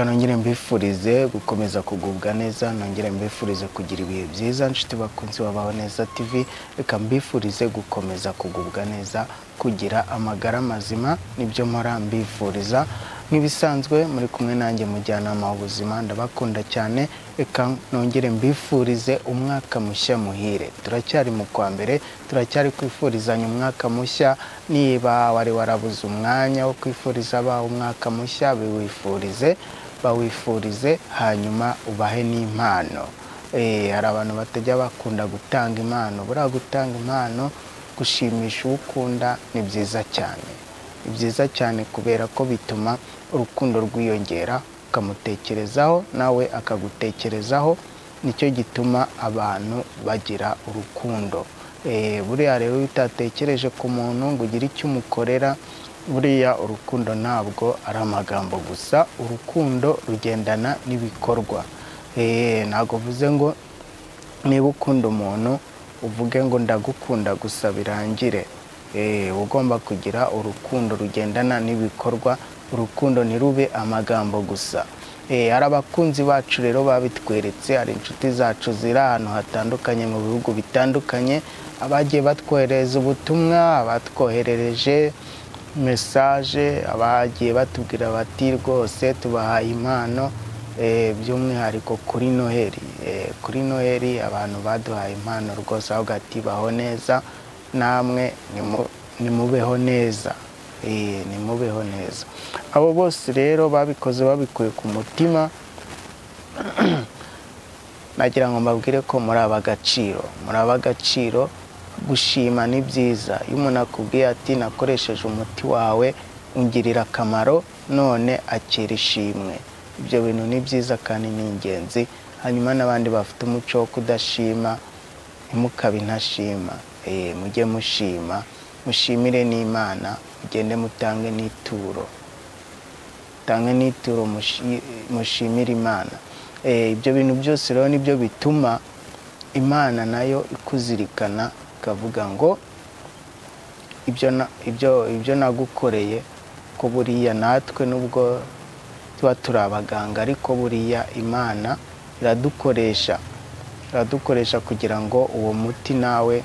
Reka nongere mbifurize gukomeza kugubwa neza, nongere mbifurize kugira ibihe byiza, nshuti bakunzi babaho neza TV. Reka mbifurize gukomeza kugubwa neza, kugira amagara mazima, nibyo mpora mbifuriza. Nk'ibisanzwe muri kumwe nanjye mujyanama w'ubuzima, ndabakunda cyane. Reka nongere mbifurize umwaka mushya muhire. Turacyari mu kwa mbere, turacyari kwifurizanya umwaka mushya. Niba wari warabuze umwanya wo kwifuriza abawe umwaka mushya, biwifurize, bawifurize, hanyuma ubahe n'impano. Hari abantu batajya bakunda gutanga impano. Buriya gutanga impano, gushimisha uwo ukunda ni byiza cyane. Ni byiza cyane kubera ko bituma urukundo rwiyongera, ukamutekerezaho nawe akagutekerezaho, nicyo gituma abantu bagira urukundo. Buriya rero iyo utatekereje ku muntu ngo ugire icyo umukorera, buriya urukundo ntabwo ari amagambo gusa, urukundo rugendana n'ibikorwa. Ntabwo uvuze ngo niba ukunda umuntu uvuge ngo ndagukunda gusa birangire. Ugomba kugira urukundo rugendana n'ibikorwa, urukundo ntirube amagambo gusa. Hari abakunzi bacu rero babitweretse, hari inshuti zacu ziri ahantu hatandukanye mu bihugu bitandukanye, abagiye batwoherereza ubutumwa, abatwoherereje mesaje, abagiye batubwira bati rwose tubahaye impano, by'umwihariko kuri Noheli. Kuri Noheli abantu baduhaye impano rwose, aho ati baho neza, namwe nimubeho neza. Nimubeho neza. Abo bose rero babikoze babikuye ku mutima. Nagira ngo mbabwire ko muri ab'agaciro, muri ab'agaciro. Gushima ni byiza. Iyo umuntu akubwiye ati nakoresheje umuti wawe ungirira akamaro, none akira ishimwe, ibyo bintu ni byiza kandi ni ingenzi. Hanyuma n'abandi bafite umuco wo kudashima, ntimukabe intashima. Mujye mushima, mushimire n'Imana, mugende mutange n'ituro, mutange n'ituro, mushimire Imana. Ibyo bintu byose rero nibyo bituma Imana nayo ikuzirikana, ikavuga ngo ibyo nagukoreye, ko buriya natwe nubwo tuba turi abaganga, ariko buriya Imana iradukoresha, iradukoresha kugira ngo uwo muti nawe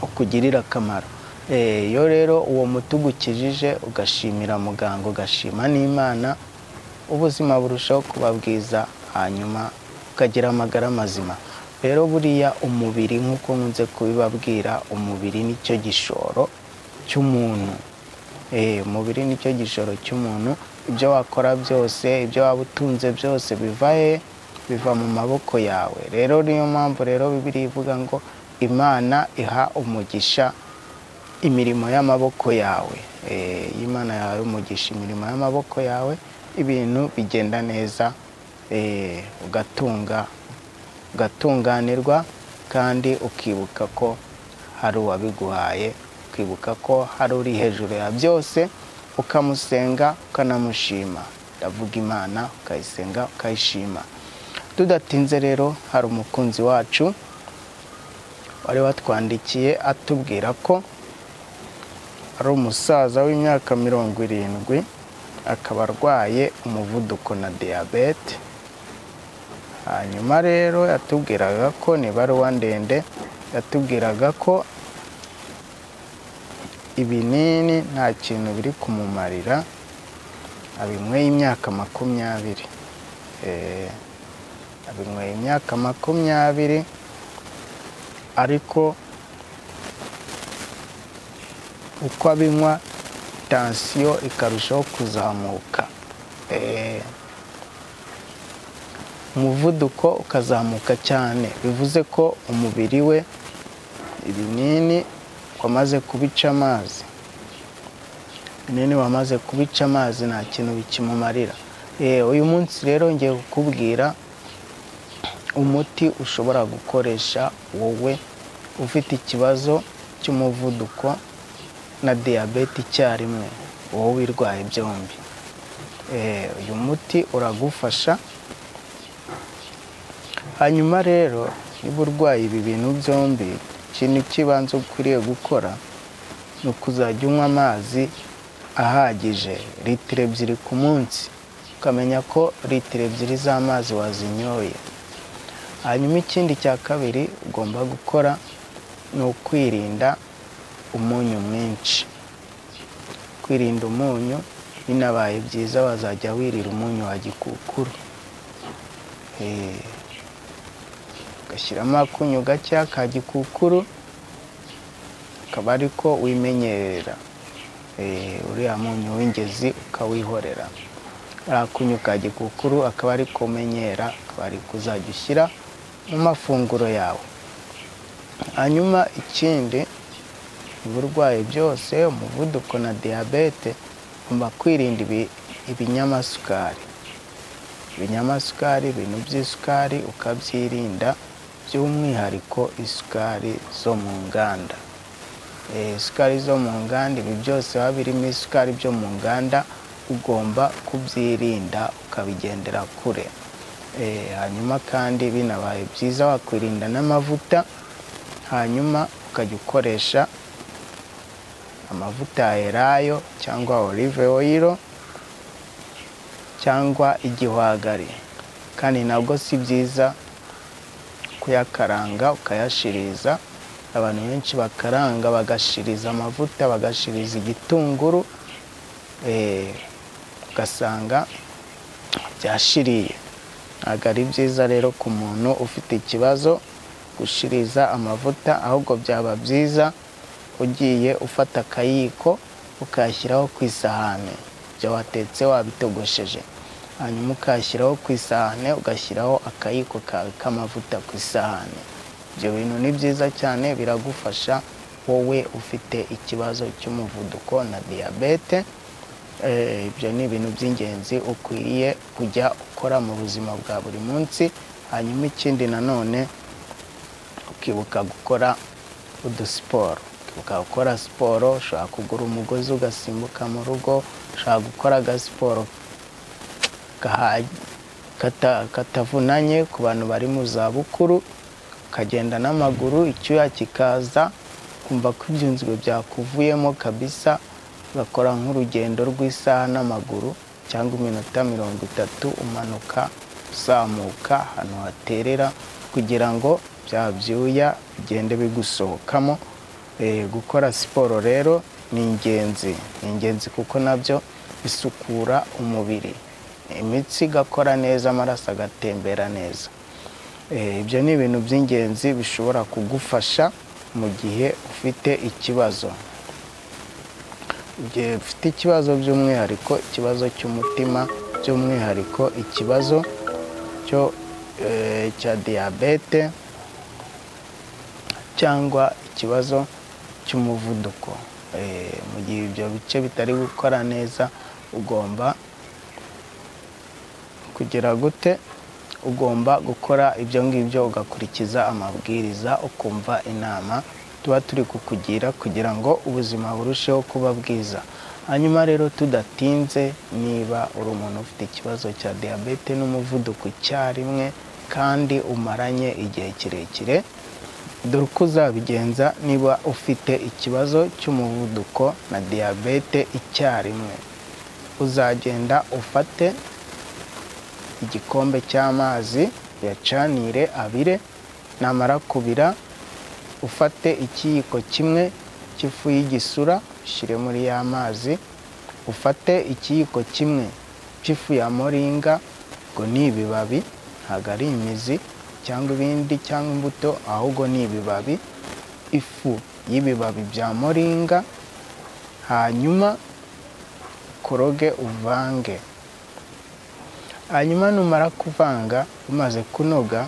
ukugirire akamaro. Iyo rero uwo muti ugukijije, ugashimira muganga, ugashima n'Imana, ubuzima burushaho kuba bwiza, hanyuma ukagira amagara mazima. Rero buriya umubiri, nk'uko nkunze kubibabwira, umubiri nicyo gishoro cy'umuntu. Umubiri nicyo gishoro cy'umuntu. Ibyo wakora byose, ibyo waba utunze byose biva he? Biva mu maboko yawe. Rero niyo mpamvu rero Bibiliya ivuga ngo Imana iha umugisha imirimo y'amaboko yawe. Imana yahaye umugisha imirimo y'amaboko yawe, ibintu bigenda neza, ugatunga, ugatunganirwa, kandi ukibuka ko hari uwabiguhaye, ukibuka ko hari uri hejuru ya byose, ukamusenga ukanamushima. Ndavuga Imana, ukayisenga ukayishima. Tudatinze rero, hari umukunzi wacu wari watwandikiye atubwira ko ari umusaza w'imyaka 70, akaba arwaye umuvuduko na diyabete. Hanyuma rero yatubwiraga ko ni ibaruwa ndende, yatubwiraga ko ibinini nta kintu biri kumumarira, abinyweye imyaka 20. Abinyweye imyaka 20, ariko uko abinywa tansiyo ikarushaho kuzamuka, umuvuduko ukazamuka cyane. Bivuze ko umubiri we ibinini wamaze kubica amazi, ibinini wamaze kubica amazi, nta kintu bikimumarira. Uyu munsi rero ngiye kukubwira umuti ushobora gukoresha wowe ufite ikibazo cy'umuvuduko na diyabete icyarimwe, wowe wirwaye byombi. Uyu muti uragufasha. Hanyuma rero niba urwaye ibi bintu byombi, ikintu cy'ibanze ukwiriye gukora ni ukuzajya unywa amazi ahagije, litiro 2 ku munsi. ukamenya ko litiro 2 z'amazi wazinyoye. Hanyuma ikindi cya kabiri ugomba gukora ni ukwirinda umunyu mwinshi. Kwirinda umunyu, binabaye byiza wazajya wirira umunyu wa gikukuru, ugashyiramo akunyu gake ka gikukuru, akaba ariko wimenyerera. Uriya munyu w'ingezi ukawihorera, akunyu ka gikukuru akaba ariko umenyera, akaba ariko uzajya ushyira mu mafunguro yawe. Hanyuma ikindi, uburwayi byose, umuvuduko na diyabete, ugomba kwirinda ibinyamasukari. Ibinyamasukari, ibintu by'isukari ukabyirinda, by'umwihariko isukari zo mu nganda. Isukari zo mu nganda, ibi byose biba birimo isukari byo mu nganda, ugomba kubyirinda ukabigendera kure. Hanyuma kandi binabaye byiza wakwirinda n'amavuta, hanyuma ukajya ukoresha amavuta ya elayo cyangwa olive oil cyangwa igihwagari. Kandi nabwo si byiza kuyakaranga ukayashiriza. Abantu benshi bakaranga bagashiriza amavuta, bagashiriza igitunguru, ugasanga byashiriye. Ntabwo ari byiza rero ku muntu ufite ikibazo gushiriza amavuta, ahubwo byaba byiza ugiye ufata akayiko ukayashyiraho ku isahane, ibyo watetse wabitogosheje, hanyuma ukayashyiraho ku isahane, ugashyiraho akayiko kawe k'amavuta ku isahane. Ibyo bintu ni byiza cyane, biragufasha wowe ufite ikibazo cy'umuvuduko na diyabete. Ibyo ni ibintu by'ingenzi ukwiriye kujya ukora mu buzima bwa buri munsi. Hanyuma ikindi nanone, ukibuka gukora udusiporo. Ukibuka gukora siporo, ushobora kugura umugozi ugasimbuka mu rugo, ushobora gukora agasiporo katavunanye ku bantu bari mu zabukuru, ukagenda n'amaguru, icyuya kikaza, kumva ko ibyunzwe byakuvuyemo kabisa, ugakora nk'urugendo rw'isaha n'amaguru cyangwa iminota 30 umanuka uzamuka ahantu haterera, kugira ngo bya byuya bigende bigusohokamo. Gukora siporo rero ni ingenzi, ni ingenzi kuko nabyo bisukura umubiri, imitsi igakora neza, amaraso agatembera neza. Ibyo ni ibintu by'ingenzi bishobora kugufasha mu gihe ufite ikibazo. Igihe ufite ikibazo by'umwihariko ikibazo cy'umutima, by'umwihariko ikibazo cya diyabete cyangwa ikibazo cy'umuvuduko. Mu gihe ibyo bice bitari gukora neza, ugomba kugira gute? Ugomba gukora ibyo ngibyo, ugakurikiza amabwiriza, ukumva inama tuba turi kukugira kugira ngo ubuzima burusheho kuba bwiza. Hanyuma rero tudatinze, niba uri umuntu ufite ikibazo cya diyabete n'umuvuduko icyarimwe kandi umaranye igihe kirekire, dore uko uzabigenza niba ufite ikibazo cy'umuvuduko na diyabete icyarimwe. Uzagenda ufate igikombe cy'amazi, uyacanire abire, namara kubira ufate ikiyiko kimwe cy'ifu y'igisura ushyire muri ya mazi, ufate ikiyiko kimwe cy'ifu ya moringa, ngo ni ibibabi, ntabwo ari imizi cyangwa ibindi cyangwa imbuto, ahubwo ni ibibabi, ifu y'ibibabi bya moringa, hanyuma ukoroge uvange. Hanyuma numara kuvanga umaze kunoga,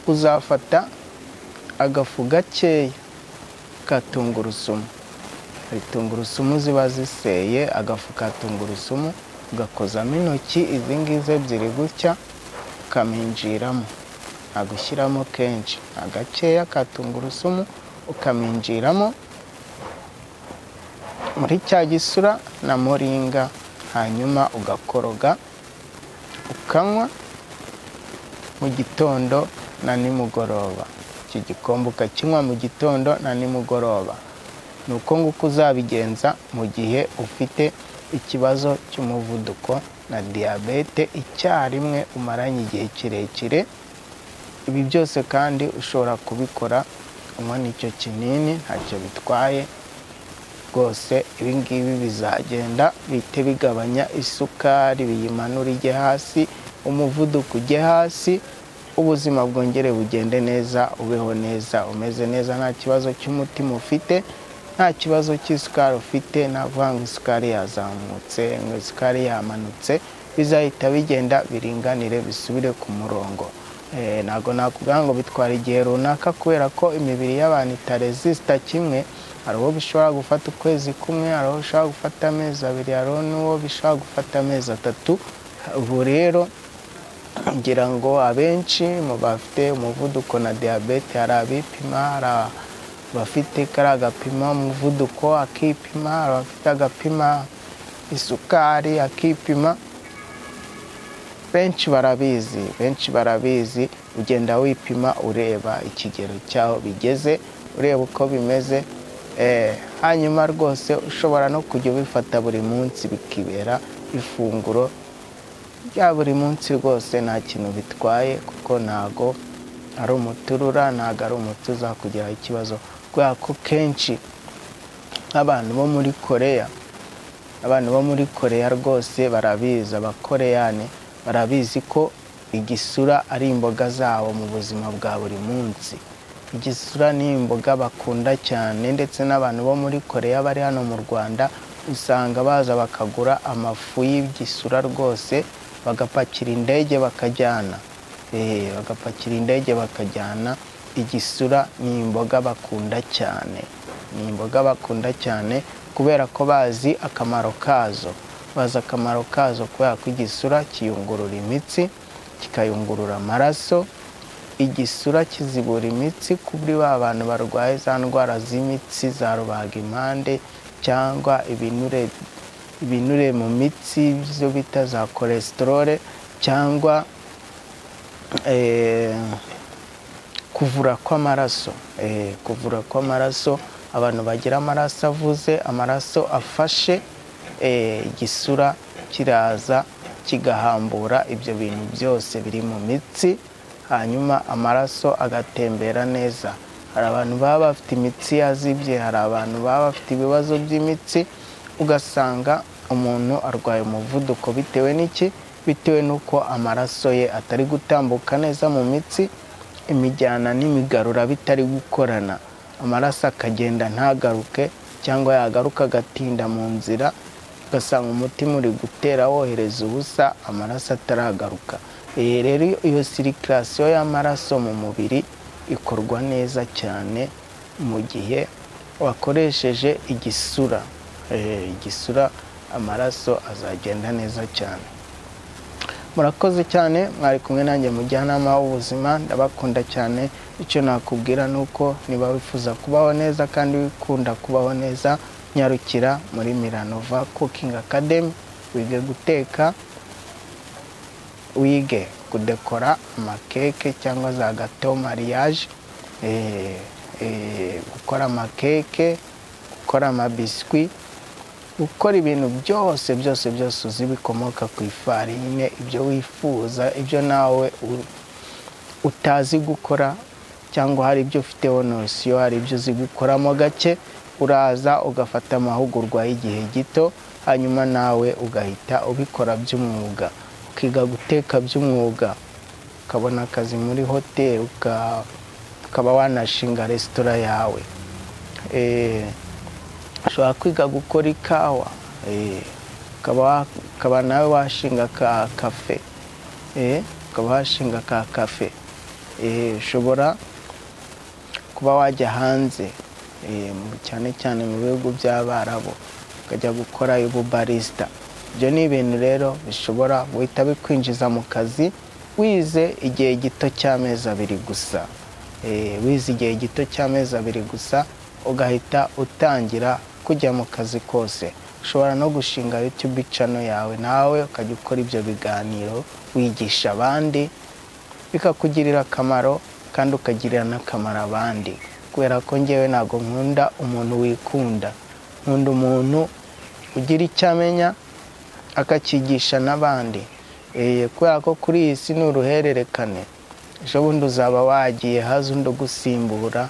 uzafata agafu gakeya ka tungurusumu. Hari tungurusumu ziba ziseye, agafu ka tungurusumu ugakozamo intoki izi ngizi ebyiri gutya, ukaminjiramo. Ntabwo ushyiramo kenshi, agakeya ka tungurusumu ukaminjiramo muri cya gisura na moringa, hanyuma ugakoroga ukanywa mu gitondo na nimugoroba. Iki gikombe ukakinywa mu gitondo na nimugoroba. Ni uko nguko uzabigenza mu gihe ufite ikibazo cy'umuvuduko na diyabete icyarimwe umaranye igihe kirekire. Ibi byose kandi ushobora kubikora unywa n'icyo kinini, ntacyo bitwaye rwose. Ibi ngibi bizagenda bihite bigabanya isukari, biyimanura ijye hasi, umuvuduko ujye hasi, ubuzima bwongere bugende neza, ubeho neza, umeze neza, nta kibazo cy'umutima ufite, nta kibazo cy'isukari ufite, nta kuvuga ngo isukari yazamutse, ngo isukari yamanutse, bizahita bigenda biringanire bisubire ku murongo. Ntabwo nakubwira ngo bitwara igihe runaka kubera ko imibiri y'abantu itaresisita kimwe. Hari uwo bishobora gufata ukwezi kumwe, hari uwo bishobora gufata amezi 2, hari n'uwo bishobora gufata amezi 3. Ubu rero ngira ngo abenshi mu bafite umuvuduko na diyabete hari abipima, hari abafite kariya gapima umuvuduko akipima, hari abafite agapima isukari akipima. Benshi barabizi, benshi barabizi. Ugenda wipima ureba ikigero cyaho bigeze, ureba uko bimeze. Hanyuma rwose ushobora no kujya ubifata buri munsi bikibera ifunguro rya buri munsi rwose, nta kintu bitwaye kuko ntago ari umuturura, ntago ari umuti uzakugiraho ikibazo. Kubera ko kenshi nk'abantu bo muri Korea, abantu bo muri Korea rwose barabizi, abakoreyani barabizi ko igisura ari imboga zabo mu buzima bwa buri munsi. Igisura ni imboga bakunda cyane, ndetse n'abantu bo muri Korea bari hano mu Rwanda usanga baza bakagura amafu y'igisura rwose, bagapakira indege bakajyana. Bagapakira indege bakajyana. Igisura ni imboga bakunda cyane, ni imboga bakunda cyane kubera ko bazi akamaro kazo. Bazi akamaro kazo kubera ko igisura kiyungurura imitsi, kikayungurura amaraso. Igisura kizibura imitsi kuri ba bantu barwaye za ndwara z'imitsi za rubagimpande cyangwa ibinure mu mitsi byo bita za cholesterol, cyangwa kuvura kw'amaraso. Kuvura kw'amaraso, abantu bagira amaraso avuze, amaraso afashe, igisura kiraza kigahambura ibyo bintu byose biri mu mitsi, hanyuma amaraso agatembera neza. Hari abantu baba bafite imitsi yazibye, hari abantu baba bafite ibibazo by'imitsi, ugasanga umuntu arwaye umuvuduko bitewe n'iki? Bitewe n'uko amaraso ye atari gutambuka neza mu mitsi, imijyana n'imigarura bitari gukorana, amaraso akagenda ntagaruke, cyangwa yagaruka agatinda mu nzira, ugasanga umutima uri gutera wohereza ubusa, amaraso ataragaruka. Rero iyo sirikirasiyo y'amaraso mu mubiri ikorwa neza cyane mu gihe wakoresheje igisura. Igisura amaraso azagenda neza cyane. Murakoze cyane, mwari kumwe nanjye mujyanama w'ubuzima, ndabakunda cyane. Icyo nakubwira nuko niba wifuza kubaho neza kandi wikunda kubaho neza, nyarukira muri Miranova Cooking Academy, wige guteka, wige kudekora amakeke cyangwa za gato mariage, gukora amakeke, gukora amabiswi, gukora ibintu byose byose byose uzi bikomoka ku ifarine, ibyo wifuza, ibyo nawe utazi gukora cyangwa hari ibyo ufiteho nosiyo, hari ibyo uzi gukoramo gake, uraza ugafata amahugurwa y'igihe gito, hanyuma nawe ugahita ubikora by'umwuga, ukiga guteka by'umwuga, ukabona akazi muri hoteli, ukaba wanashinga resitora yawe. Ushobora kwiga gukora ikawa, ukaba nawe washinga ka kafe, ukaba washinga ka kafe. Ushobora kuba wajya hanze, cyane cyane mu bihugu by'Abarabu, ukajya gukora ububarista. Ibyo ni ibintu rero bishobora guhita bikwinjiza mu kazi wize igihe gito cy'amezi 2 gusa. Wize igihe gito cy'amezi 2 gusa, ugahita utangira kujya mu kazi kose. Ushobora no gushinga YouTube channel yawe, nawe ukajya ukora ibyo biganiro wigisha abandi, bikakugirira akamaro kandi ukagirira n'akamaro abandi. Kubera ko njyewe ntabwo nkunda umuntu wikunda, nkunda umuntu ugira icyo amenya akakigisha n'abandi. Kubera ko kuri iyi si ni uruhererekane, ejo bundi uzaba wagiye haza undi ugusimbura,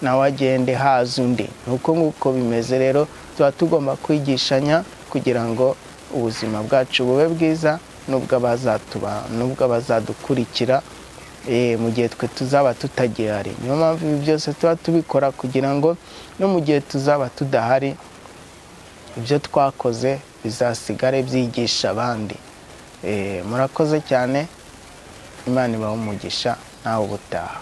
nawe agende haza undi. Ni uko nguko bimeze. Rero tuba tugomba kwigishanya kugira ngo ubuzima bwacu bube bwiza n'ubwo abazadukurikira mu gihe twe tuzaba tutagihari. Niyo mpamvu ibi byose tuba tubikora kugira ngo no mu gihe tuzaba tudahari ibyo twakoze bizasigare byigisha abandi. Murakoze cyane, Imana ibahe umugisha, nawe ubutaha.